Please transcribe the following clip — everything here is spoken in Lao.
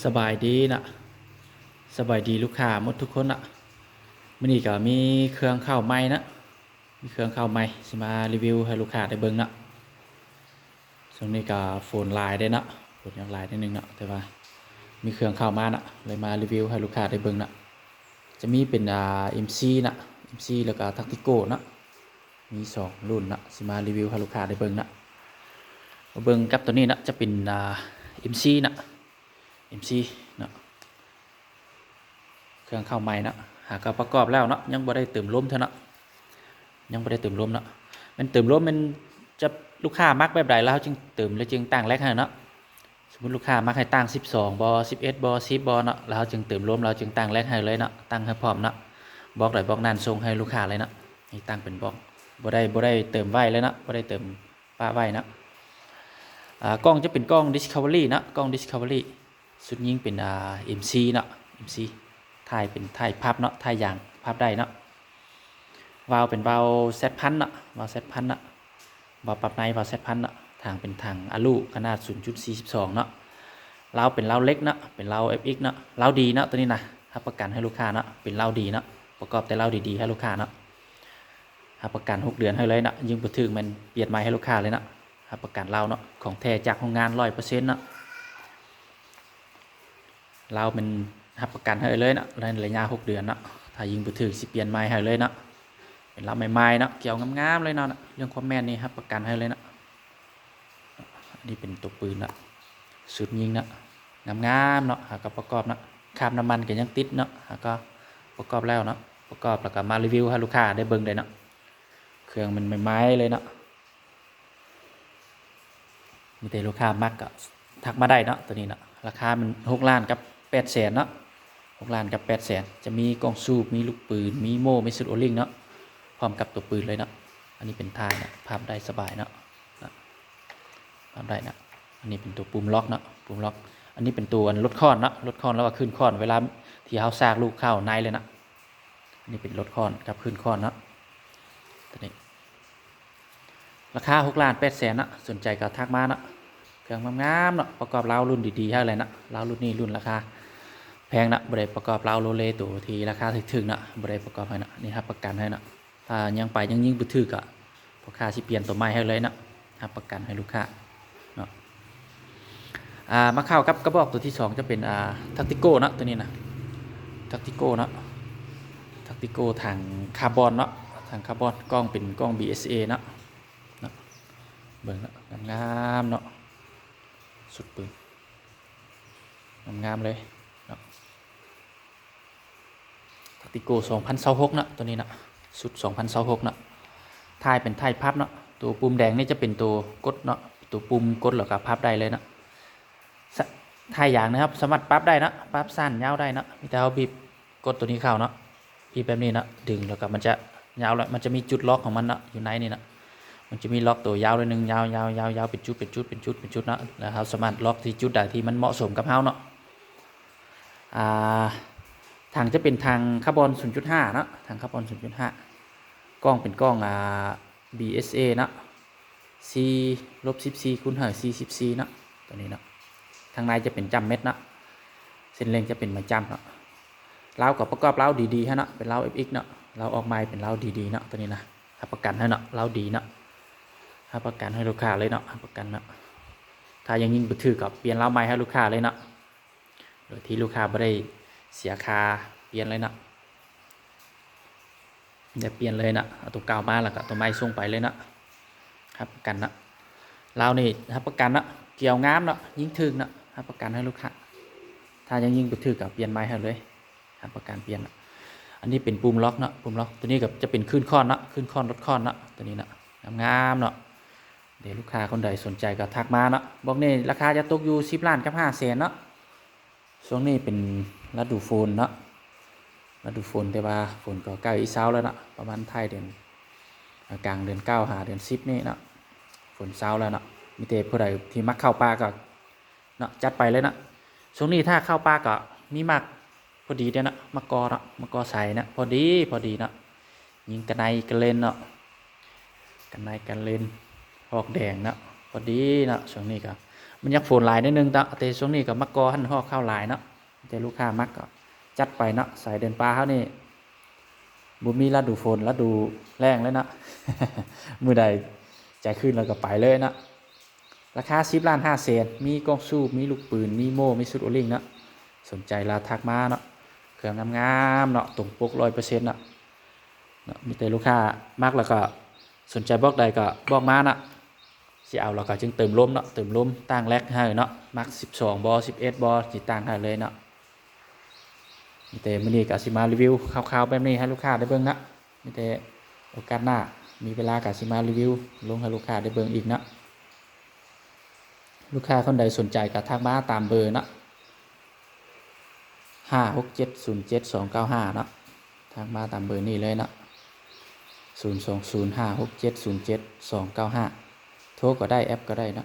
ສະບາຍດີນະ ສະບາຍດີລູກຄ້າໝົດທຸກຄົນນະ. ມື້ນີ້ກໍມີເຄື່ອງເຂົ້າໃໝ່ນະ ມີເຄື່ອງເຂົ້າໃໝ່ ຊິມາຣີວິວໃຫ້ລູກຄ້າໄດ້ເບິ່ງນະ. ຊ່ວງນີ້ກໍຝົນຫຼາຍເດ້ນະ ຝົນຍັງຫຼາຍໜ້ອຍໜຶ່ງນະ ແຕ່ວ່າມີເຄື່ອງເຂົ້າມານະ ເລີຍມາຣີວິວໃຫ້ລູກຄ້າໄດ້ເບິ່ງນະ. ຈະມີເປັນ ອ່າ ເອັມຊີນະ ເອັມຊີ ແລ້ວກໍທັກຕິໂກນະ ມີສອງລຸ້ນນະ ຊິມາຣີວິວໃຫ້ລູກຄ້າໄດ້ເບິ່ງນະ. ມາເບິ່ງກັບໂຕນີ້ນະ ຈະເປັນ ອ່າ ເອັມຊີນະ ເອັມຊີເນາະ ເຄື່ອງເຂົ້າໃໝ່ເນາະ ຫາກໍປະກອບແລ້ວເນາະ ຍັງບໍ່ໄດ້ເຕີມລົມເທື່ອເນາະ ຍັງບໍ່ໄດ້ເຕີມລົມເນາະ. ແມ່ນເຕີມລົມແມ່ນຈະ ລູກຄ້າມັກແບບໃດ ແລ້ວເຮົາຈຶ່ງເຕີມ ແລ້ວຈຶ່ງຕັ້ງແລັກໃຫ້ເນາະ. ສົມມຸດລູກຄ້າມັກໃຫ້ຕັ້ງສິບສອງບໍ ສິບເອັດບໍ ສິບບໍເນາະ ແລ້ວເຮົາຈຶ່ງເຕີມລົມ ແລ້ວຈຶ່ງຕັ້ງແລັກໃຫ້ເລີຍເນາະ ຕັ້ງໃຫ້ພ້ອມເນາະ. ບລັອກໃດບລັອກນັ້ນສົ່ງໃຫ້ລູກຄ້າເລີຍເນາະ ໃຫ້ຕັ້ງເປັນບລັອກ ບໍ່ໄດ້ ບໍ່ໄດ້ເຕີມໄວ້ເລີຍເນາະ ບໍ່ໄດ້ເຕີມປະໄວ້ເນາະ. ອ່າ ກ້ອງຈະເປັນກ້ອງດິສຄັຟເວີຣີເນາະ ກ້ອງດິສຄັຟເວີຣີ ຊຸດຍິງເປັນ ອ່າ ເອັມຊີເນາະ ເອັມຊີ ທ້າຍເປັນທ້າຍພັບເນາະ ທ້າຍຢາງພັບໄດ້ເນາະ. ວາວເປັນວາວແຊັດພັນເນາະ ວາວແຊັດພັນເນາະ ວາວປັບໃນ ວາວແຊັດພັນເນາະ. ຖັງເປັນຖັງອາລູ ຂະໜາດສູນຈຸດສີ່ສິບສອງເນາະ. ລາວເປັນລາວເຫຼັກເນາະ ເປັນລາວເອັຟເອັກເນາະ ລາວດີເນາະ ໂຕນີ້ນະ ຮັບປະກັນໃຫ້ລູກຄ້າເນາະ ເປັນລາວດີເນາະ ປະກອບແຕ່ລາວດີໆໃຫ້ລູກຄ້າເນາະ. ຮັບປະກັນຫົກເດືອນໃຫ້ເລີຍເນາະ ຍິງບໍ່ຖືກແມ່ນປ່ຽນໃໝ່ໃຫ້ລູກຄ້າເລີຍເນາະ. ຮັບປະກັນລາວເນາະ ຂອງແທ້ຈາກໂຮງງານຮ້ອຍເປີເຊັນເນາະ. ລາວແມ່ນຮັບປະກັນໃຫ້ເລີຍເນາະ ໃນໄລຍະຫົກເດືອນເນາະ. ຖ້າຍິງບໍ່ຖືກຊິປ່ຽນໃໝ່ໃຫ້ເລີຍເນາະ ເປັນລາວໃໝ່ໆເນາະ ກ່ຽວງາມໆເລີຍເນາະ. ເລື່ອງຄວາມແມ່ນນີ້ຮັບປະກັນໃຫ້ເລີຍເນາະ. ອັນນີ້ເປັນຕົວປືນເນາະ ຊຸດຍິງເນາະ ງາມໆເນາະ ຫາກໍປະກອບເນາະ. ຄາບນ້ຳມັນກໍຍັງຕິດເນາະ ຫາກໍປະກອບແລ້ວເນາະ ປະກອບແລ້ວກໍມາຣີວິວໃຫ້ລູກຄ້າໄດ້ເບິ່ງໄດ້ເນາະ. ເຄື່ອງມັນໃໝ່ໆເລີຍເນາະ. ມີແຕ່ລູກຄ້າມັກກໍທັກມາໄດ້ເນາະ ໂຕນີ້ເນາະ. ລາຄາມັນຫົກລ້ານກັບແປດແສນເນາະ ຫົກລ້ານກັບແປດແສນ. ຈະມີກ້ອງສູບ ມີລູກປືນ ມີໂມ່ ມີຊຸດໂອລິງເນາະ ພ້ອມກັບຕົວປືນເລີຍເນາະ. ອັນນີ້ເປັນທ້າຍເນາະ ພັບໄດ້ສະບາຍເນາະ ພັບໄດ້ເນາະ. ອັນນີ້ເປັນຕົວປຸ່ມລັອກເນາະ ປຸ່ມລັອກ. ອັນນີ້ເປັນຕົວອັນລົດຄ້ອນເນາະ ລົດຄ້ອນ ແລ້ວກໍຂຶ້ນຄ້ອນ ເວລາທີ່ເຮົາຊາກລູກເຂົ້າໃນເລີຍເນາະ. ອັນນີ້ເປັນລົດຄ້ອນກັບຂຶ້ນຄ້ອນເນາະ ໂຕນີ້. ລາຄາຫົກລ້ານແປດແສນເນາະ ສົນໃຈກໍທັກມາເນາະ. ເຄື່ອງງາມໆເນາະ ປະກອບລາວລຸ້ນດີໆໃຫ້ເລີຍເນາະ. ລາວລຸ້ນນີ້ລຸ້ນລາຄາແພງເນາະ ບໍ່ໄດ້ປະກອບລາວໂລເລ ໂຕທີ່ລາຄາຖືກໆເນາະ ບໍ່ໄດ້ປະກອບໃຫ້ເນາະ. ນີ້ຮັບປະກັນໃຫ້ເນາະ ຖ້າຍັງໄປຍັງຍິງບໍ່ຖືກກໍພໍ່ຄ້າຊິປ່ຽນໂຕໃໝ່ໃຫ້ເລີຍເນາະ ຮັບປະກັນໃຫ້ລູກຄ້າເນາະ. ອ່າ ມາເຂົ້າກັບກະບອກໂຕທີສອງ ຈະເປັນ ອ່າ ທັກຕິໂກເນາະ ໂຕນີ້ນະ ທັກຕິໂກເນາະ ທັກຕິໂກ ຖັງຄາບອນເນາະ ຖັງຄາບອນ. ກ້ອງເປັນກ້ອງບີເອສເອເນາະ ເນາະ ເບິ່ງເນາະ ງາມໆເນາະ ຊຸດປືນງາມໆເລີຍເນາະ. ທັກຕິໂກສອງພັນຊາວຫົກເນາະ ໂຕນີ້ເນາະ ຊຸດສອງພັນຊາວຫົກເນາະ. ທ້າຍເປັນທ້າຍພັບເນາະ ໂຕປຸ່ມແດງນີ້ຈະເປັນໂຕກົດເນາະ ໂຕປຸ່ມກົດແລ້ວກໍພັບໄດ້ເລີຍເນາະ. ສະ ທ້າຍຢາງນະຄັບ ສາມາດປັບໄດ້ເນາະ ປັບສັ້ນຍາວໄດ້ເນາະ ມີແຕ່ເຮົາບີບກົດໂຕນີ້ເຂົ້າເນາະ ບີບແບບນີ້ເນາະ ດຶງແລ້ວກໍມັນຈະຍາວແລ້ວ ມັນຈະມີຈຸດລັອກຂອງມັນເນາະ ຢູ່ໃນນີ້ເນາະ. ມັນຈະມີລັອກໂຕຍາວໜ້ອຍໜຶ່ງ ຍາວໆໆ ເປັນຈຸດ ເປັນຈຸດ ເປັນຈຸດ ເປັນຈຸດເນາະ ແລ້ວເຮົາສາມາດລັອກທີ່ຈຸດໃດທີ່ມັນເໝາະສົມກັບເຮົາເນາະ. ອ່າ ຖັງຈະເປັນຖັງຄາບອນສູນຈຸດຫ້າເນາະ ຖັງຄາບອນສູນຈຸດຫ້າ. ກ້ອງເປັນກ້ອງ ອ່າ ບີເອສເອເນາະ ສີ່ລົບສິບສີ່ຄູນໃຫ້ສີ່ສິບສີ່ເນາະ ໂຕນີ້ເນາະ. ທາງໃນຈະເປັນຈ້ຳເມັດເນາະ ເສັ້ນເລັງຈະເປັນໄມ້ຈ້ຳເນາະ. ລາວກໍປະກອບລາວດີໆໃຫ້ເນາະ ເປັນລາວເອັຟເອັກເນາະ ລາວອອກໃໝ່ເປັນລາວດີໆເນາະ ໂຕນີ້ນະ. ຮັບປະກັນໃຫ້ເນາະ ລາວດີເນາະ ຮັບປະກັນໃຫ້ລູກຄ້າເລີຍເນາະ ຮັບປະກັນເນາະ. ຖ້າຍັງຍິງບໍ່ຖືກກໍປ່ຽນລາວໃໝ່ໃຫ້ລູກຄ້າເລີຍເນາະ ໂດຍທີ່ລູກຄ້າບໍ່ໄດ້ເສຍຄ່າປ່ຽນເລີຍເນາະ. ໄດ້ປ່ຽນເລີຍນະ ເອົາໂຕເກົ່າມາແລ້ວກໍເອົາໂຕໃໝ່ສົ່ງໄປເລີຍນະ ຮັບປະກັນນະ. ລາວນີ້ຮັບປະກັນນະ ກ່ຽວງາມນະ ຍິງຖືກນະ ຮັບປະກັນໃຫ້ລູກຄ້າ. ຖ້າຍັງຍິງບໍ່ຖືກກໍປ່ຽນໃໝ່ໃຫ້ເລີຍ ຮັບປະກັນປ່ຽນນະ. ອັນນີ້ເປັນປຸ່ມລັອກນະ ປຸ່ມລັອກ. ໂຕນີ້ກໍຈະເປັນຄື້ນຄ້ອນນະ ຄື້ນຄ້ອນລົດຄ້ອນນະ ໂຕນີ້ນະ ງາມໆເນາະ. ເດ ລູກຄ້າຄົນໃດສົນໃຈກໍທັກມາເນາະ. ບລັອກນີ້ລາຄາຈະຕົກຢູ່ສິບລ້ານກັບຫ້າແສນເນາະ. ຊ່ວງນີ້ເປັນລະດູຝົນເນາະ ລະດູຝົນ ແຕ່ວ່າຝົນກໍໃກ້ເຊົາແລ້ວເນາະ ປະມານທ້າຍເດືອນ ກາງເດືອນເກົ້າຫາເດືອນສິບນີ້ເນາະ ຝົນເຊົາແລ້ວເນາະ. ມີແຕ່ຜູ້ໃດທີ່ມັກເຂົ້າປ່າກໍເນາະ ຈັດໄປເລີຍເນາະ. ຊ່ວງນີ້ຖ້າເຂົ້າປ່າກໍມີໝາກພໍດີເດ້ເນາະ ໝາກກໍເນາະ ໝາກກໍໃສເນາະ ພໍດີ ພໍດີເນາະ. ຍິງກະໄນກະເລັນເນາະ ກະໄນກະເລັນ ຮອກແດງເນາະ ພໍດີເນາະ. ຊ່ວງນີ້ກໍ ມັນຢາກຝົນຫຼາຍໜ້ອຍໜຶ່ງເນາະ ແຕ່ຊ່ວງນີ້ກໍມັກກໍຫັ້ນຮອກເຂົ້າຫຼາຍເນາະ ແຕ່ລູກຄ້າມັກກໍຈັດໄປເນາະ. ສາຍເດີນປ່າເຮົານີ້ບໍ່ມີລະດູຝົນລະດູແລ້ງເລີຍເນາະ ມື້ໃດໃຈຄືນແລ້ວກໍໄປເລີຍເນາະ. ລາຄາສິບລ້ານຫ້າແສນ ມີກ້ອງສູບ ມີລູກປືນ ມີໂມ່ ມີຊຸດໂອລິງເນາະ. ສົນໃຈລະທັກມາເນາະ ເຄື່ອງງາມໆເນາະ ຕົງປົກຮ້ອຍເປີເຊັນເນາະ. ເນາະ ມີແຕ່ລູກຄ້າມັກແລ້ວກໍສົນໃຈບລັອກໃດກໍບລັອກມາເນາະ ຊິເອົາແລ້ວກໍຈຶ່ງເຕີມລົມເນາະ ເຕີມລົມຕັ້ງແລັກໃຫ້ເນາະ ມັກສິບສອງບໍ່ ສິບເອັດບໍ່ ຊິຕັ້ງໃຫ້ເລີຍເນາະ. ມີແຕ່ມື້ນີ້ກໍຊິມາຣີວິວຄາວໆແບບນີ້ໃຫ້ລູກຄ້າໄດ້ເບິ່ງເນາະ ມີແຕ່ໂອກາດໜ້າມີເວລາກໍຊິມາຣີວິວລົງໃຫ້ລູກຄ້າໄດ້ເບິ່ງອີກເນາະ. ລູກຄ້າຄົນໃດສົນໃຈກໍທັກມາຕາມເບີເນາະ ຫ້າຫົກເຈັດສູນເຈັດສອງເກົ້າຫ້າເນາະ ທັກມາຕາມເບີນີ້ເລີຍເນາະ ສູນສອງສູນຫ້າຫົກເຈັດສູນເຈັດສອງເກົ້າຫ້າ ໂທກໍໄດ້ ແອັບກໍໄດ້ເນາະ.